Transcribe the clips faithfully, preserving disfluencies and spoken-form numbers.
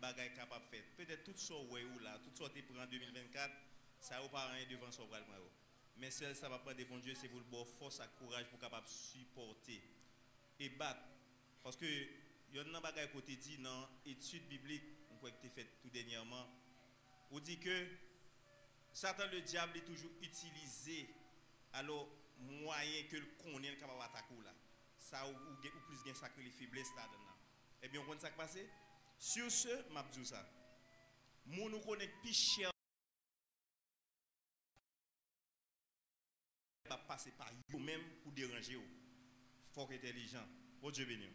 bagay kapab fèt. Petèt tout sa w wè yo la, tout sa w te pran de mil vennkat, sa yo pa anyen devan sa w pral pran yo. Men sèl sa m ap mande Bondye, se pou l ba w fòs ak kouraj pou w kapab sipòte e bat. Paske yonn nan bagay ke w te di nan etid biblik, m kwè ki te fèt tou dènyèman, ou di ke Satan ledyab li toujou itilize, alò, mwayen ke l konnen l kapab atake w la. Sa ou, ou gen, ou plis gen sa k rele feblès ladan l lan. Ebyen, ou konn sa k pase? Sur ce, m ap di w sa. Moun ou konnen k pi chè ap pase pa yo menm pou deranje w. Fòk entèlijan. Bondye beni w.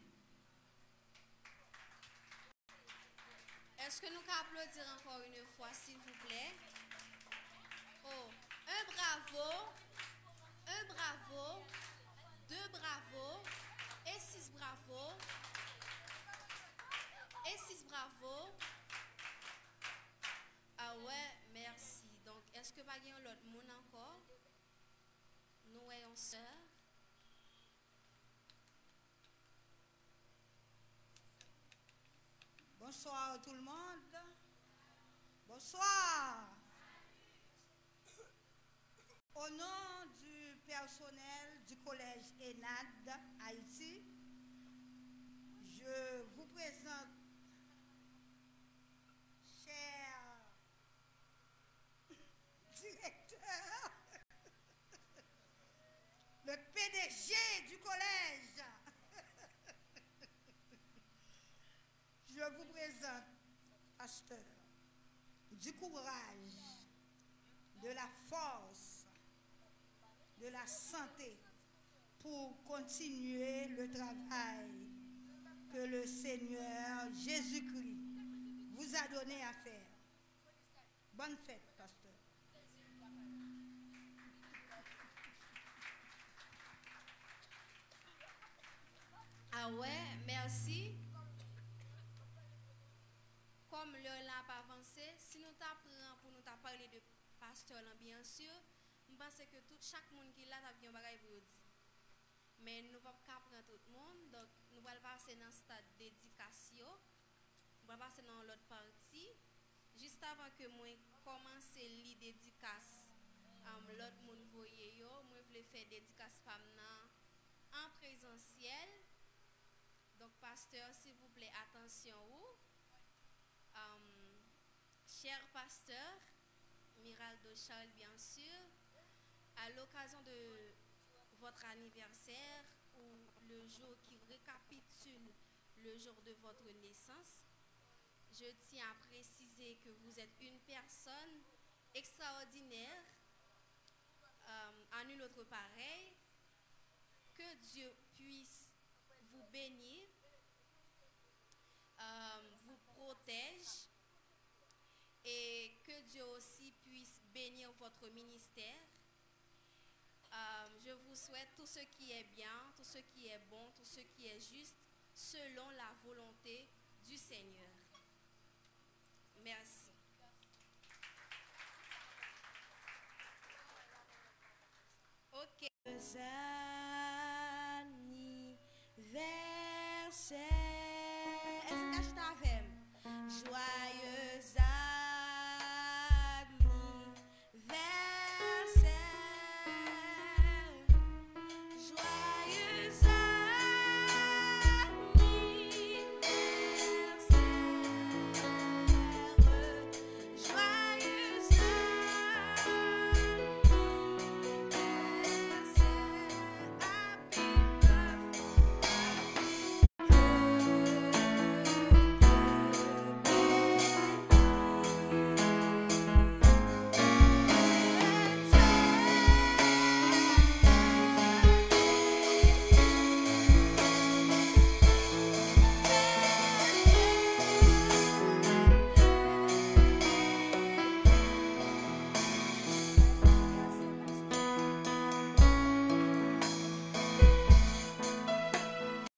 Est-ce que nous pouvons applaudir encore une fois, s'il vous plaît? Oh, un bravo, un bravo, deux bravos, et six bravos, et six bravos. Ah ouais, merci. Donc, est-ce que pa gen yon lòt moun ankò? Nou wè yon sè. Bonsoir tout le monde. Bonsoir. Au nom du personnel du collège ENAD Haïti, je vous présente, chers directeurs, le P D G du collège. Je vous présente, pasteur, du courage, de la force, de la santé pour continuer le travail que le Seigneur Jésus-Christ vous a donné à faire. Bonne fête, pasteur. Ah ouais, merci. Kòm lè la ap avanse, si nou ta pran pou nou ta pale de pastè lan, byen si, m panse ke tout, chak moun ki la t ap gen yon bagay pou yo di. Men nou p ap ka pran tout moun, donk nou pral pase nan stad dedikas yo. Nou pral pase nan yon lòt pati. Jis avan ke mwen kòmanse li dedikas, um, lòt moun voye yo, mwen vle fè dedikas pa m nan an prezansyèl. Donk, pastè, silvouplè, atansyon ou. Um, cher pasteur Miraldo Charles, bien sûr, à l'occasion de votre anniversaire ou le jour qui récapitule le jour de votre naissance, je tiens à préciser que vous êtes une personne extraordinaire, euh, à nulle autre pareille. Que Dieu puisse vous bénir, euh, vous protège et que Dieu aussi puisse bénir votre ministère. Euh, je vous souhaite tout ce qui est bien, tout ce qui est bon, tout ce qui est juste, selon la volonté du Seigneur. Merci. Ok. Anivèsè. Èske n ka chita avè